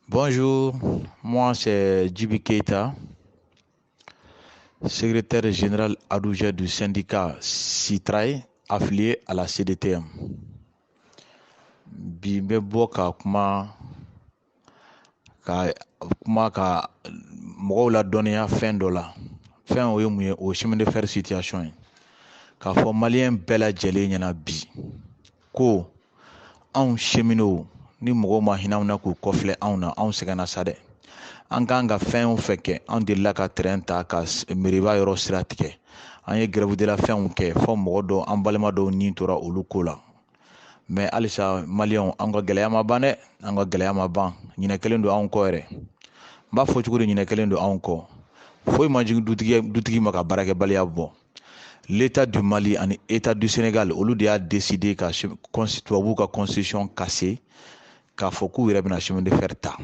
Bonjour, moi c'est Djibi Keita, secrétaire général adjoint du syndicat SYTRAE, affilié à la CDTM. Bi n bɛ bɔ ka kuma ka mɔgɔw ladɔnniya fɛn dɔ la. Fɛn o ye mun ye? O ye chemin de fer situation ye. K'a fɔ maliyɛn bɛɛ lajɛlen ɲɛna bi ko anw cheminots, ni mɔgɔw ma hinɛ anw na k'u kɔfilɛ anw na, anw sɛgɛnna sa dɛ. An kan ka fɛn o fɛn kɛ, an delila ka train ta ka Meriba yɔrɔ sira tigɛ, an ye grève de la fɛnw kɛ, fɔ mɔgɔ dɔw, an balima dɔw ni tora olu ko la. Mais halisa maliyɛnw, an ka gɛlɛya ma ban dɛ, an ka gɛlɛya ma ban. Ɲinɛ kelen don anw kɔ yɛrɛ. N b'a fɔ cogo di? Ɲinɛ kelen don anw kɔ. Foyi ma jigin dutigi, dutigi ma ka baarakɛbaliya bɔ. L'État du Mali ani État du Sénégal, olu de y'a décidé ka tubabuw ka constitution casser, k'a fɔ k'u yɛrɛ bɛna chemin de fer ta.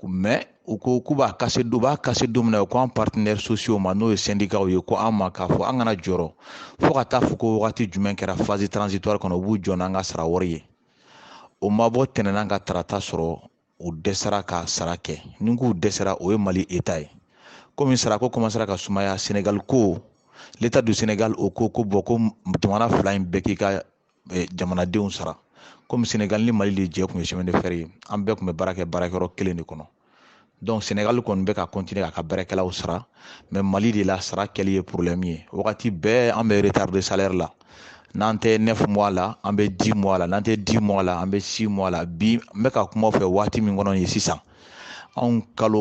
Mais u ko k'u b'a casser, u b'a casser don min na, u ko an partenaires sociaux ma, n'o ye syndicats ye, ko an ma k'a fɔ an kana jɔrɔ fo ka taa fɔ ko wagati jumɛn kɛra phase transitoire kɔnɔ, u b'u jɔ n'an ka sara wari ye. O ma bɔ tɛnɛn ka tarata sɔrɔ, u dɛsɛra ka sara kɛ. Ni k'u dɛsɛra, o ye Mali État ye. Komi sarako commencera ka sumaya, Sénégal ko, l'État du Sénégal, o ko ko bɔn, ko jamana fila in bɛɛ k'i ka jamanadenw sara. Komi Sénégal ni Mali de jɛ tun ye chemin de fer ye, an bɛɛ tun bɛ baara kɛ baarakɛyɔrɔ kelen de kɔnɔ. Donc Sénégal kɔni bɛ ka continuer k'a ka baarakɛlaw sara, mais Mali de la, sara kɛli ye problème ye. Wagati bɛɛ an bɛ retard de salaire la. N'an tɛ 9 mois la, an bɛ 10 mois la. N'an tɛ 10 mois la, an bɛ 6 mois la. Bi n bɛ ka kuma fɛ waati min kɔnɔ nin ye sisan, anw kalo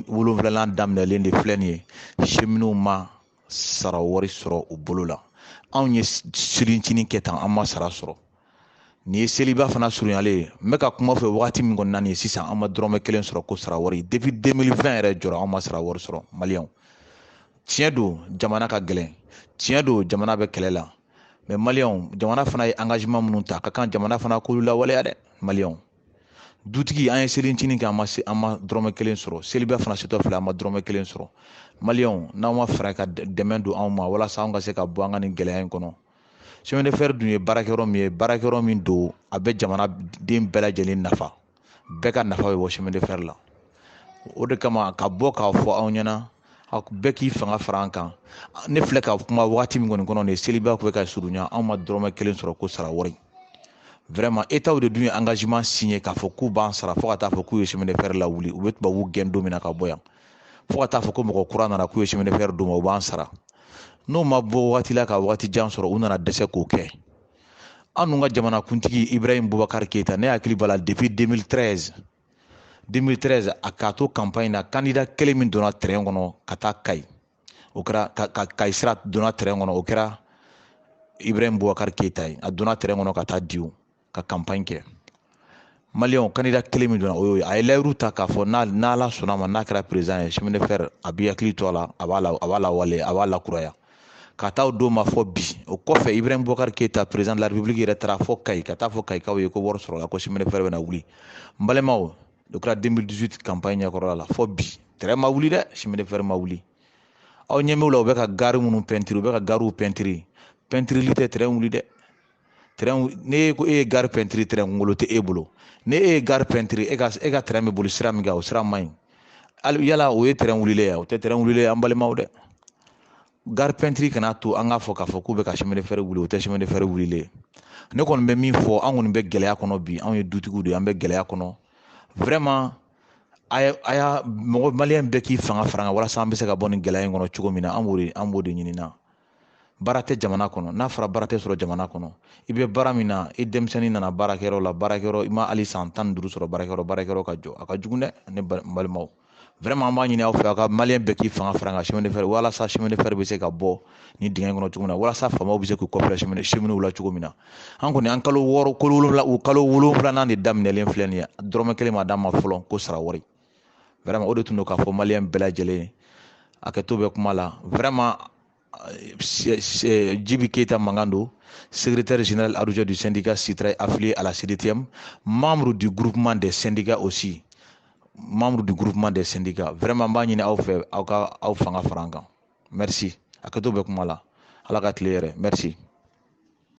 6 7nan daminɛlen de filɛ nin ye, cheminots ma sara wari sɔrɔ u bolo la. Anw ye selincinin kɛ tan, an ma sara sɔrɔ. Nin ye seliba fana surunyalen ye. N bɛ ka kuma fɛ wagati min kɔnɔna nin ye sisan, an ma dɔrɔmɛ kelen sɔrɔ ko sara wari. Depuis 2020 yɛrɛ jɔra, an ma sara wari sɔrɔ. Maliyɛnw, tiɲɛ don, jamana ka gɛlɛn. Tiɲɛ don, jamana bɛ kɛlɛ la. Mais maliyɛnw, jamana fana ye engagement minnu ta, a ka kan jamana fana k'olu lawaleya dɛ. Maliyɛnw, dutigi, an ye selincinin kɛ, an ma se, an ma dɔrɔmɛ kelen sɔrɔ. Seliba fana setɔ filɛ, an ma dɔrɔmɛ kelen sɔrɔ. Maliyɛnw, n'aw ma fɛɛrɛ ka dɛmɛ don anw ma walasa anw ka se ka bɔ an ka nin gɛlɛya in kɔnɔ. Chemin de fer dun ye baarakɛyɔrɔ min ye, baarakɛyɔrɔ min don, a bɛ jamanaden bɛɛ lajɛlen nafa. Bɛɛ ka nafa bɛ bɔ chemin de fer la. O de kama ka bɔ k'a fɔ aw ɲɛna, bɛɛ k'i fanga fara an kan. Ne filɛ ka kuma waati min kɔni kɔnɔ nin ye, seliba bɛ ka surunya, anw ma dɔrɔmɛ kelen sɔrɔ ko sara wari. Vraiment, État de dun ye engagement signé k'a fɔ k'u b'an sara fo ka taa fɔ k'u ye chemin de fer lawuli. U bɛ tubabuw gɛn don min na ka bɔ yan, fo ka taa fɔ ko mɔgɔ kura nana k'u ye chemin de fer d'u ma, u b'an sara. N'o ma bɔ waati la ka waati jan sɔrɔ, u nana dɛsɛ k'o kɛ. An dun ka jamanakuntigi Ibrahim Boubacar Keita, ne hakili b'a la, depuis 2013, 2013, a k'a to campagne na, candidat kelen min donna train kɔnɔ ka taa Kayi, o kɛra ka Kayi sira donna train kɔnɔ, o kɛra Ibrahim Boubacar Keita ye. A donna train kɔnɔ ka taa Diou ka campagne kɛ. Maliyɛnw, candidat kelen min donna, o y'o ye. A ye layiru ta k'a fɔ n'Ala sɔnna ma, n'a kɛra président ye, chemin de fer, a b'i hakili to a la, a b'a lawale, a b'a lakuraya. Ka taa o don ma fɔ bi. O kɔfɛ, Ibrahim Boubacar Keita, président de la République yɛrɛ, taara fɔ Kayi ka taa fɔ Kayikaw ye ko wari sɔrɔla, ko chemin de fer bɛna wuli. N balimaw, o kɛra 2018 campagne ɲɛkɔrɔla la. Fɔ bi, train ma wuli dɛ, chemin de fer ma wuli. Aw ɲɛ b'u la, u bɛ ka gari minnu pɛntiri, u bɛ ka gariw pɛntiri. Pɛntirili tɛ train wuli dɛ. Train, ne ko e ye gari pɛntiri, train kunkolo tɛ e bolo. Ni e ye gari pɛntiri, e ka train bɛ boli sira min kan, o sira man ɲi. Hali yala o ye train wulilen ye? O tɛ train wulilen ye, an balimaw dɛ. Gari pɛntiri kana to an k'a fɔ k'a fɔ k'u bɛ ka chemin de fer wuli, o tɛ chemin de fer wulilen ye. Ne kɔni bɛ min fɔ, an kɔni bɛ gɛlɛya kɔnɔ bi. Anw ye dutigiw de ye, an bɛ gɛlɛya kɔnɔ. Vraiment, a y'a mɔgɔ maliyɛn bɛɛ k'i fanga fara an kan walasa an bɛ se ka bɔ nin gɛlɛya in kɔnɔ cogo min na. An b'o de ɲini na. Baara tɛ jamana kɔnɔ. N'a fɔra baara tɛ sɔrɔ jamana kɔnɔ, i bɛ baara min na, i denmisɛnnin nana baarakɛyɔrɔ la, baarakɛyɔrɔ, i ma hali san 15 sɔrɔ baarakɛyɔrɔ ka jɔ, a ka jugu dɛ. Ne balimaw, vraiment, an b'a ɲini aw fɛ, aw ka maliyɛn bɛɛ k'i fanga fara an kan chemin de fer, walasa chemin de fer bɛ se ka bɔ nin dingɛ in kɔnɔ cogo min na, walasa faamaw bɛ se k'u kɔfilɛ cheminots la cogo min na. An kɔni, an kalo 6, kalo 7, o kalo 7nan de daminɛlen filɛ nin ye, dɔrɔmɛ kelen ma d'an ma fɔlɔ ko sara wari. Vraiment, o de tun don k'a fɔ maliyɛn bɛɛ lajɛlen ye. Hakɛto bɛ kuma la. Vraiment, Djibi Keita mankan don, secrétaire général adjoint du syndicat SYTRAE affilié à la CDTM, membre du groupement des syndicats aussi, membre du groupement des syndicats. Vraiment, n b'a ɲini aw fɛ, aw ka aw fanga fara an kan. Merci, hakɛto bɛ kuma la. Ala ka tile yɛrɛ. Merci.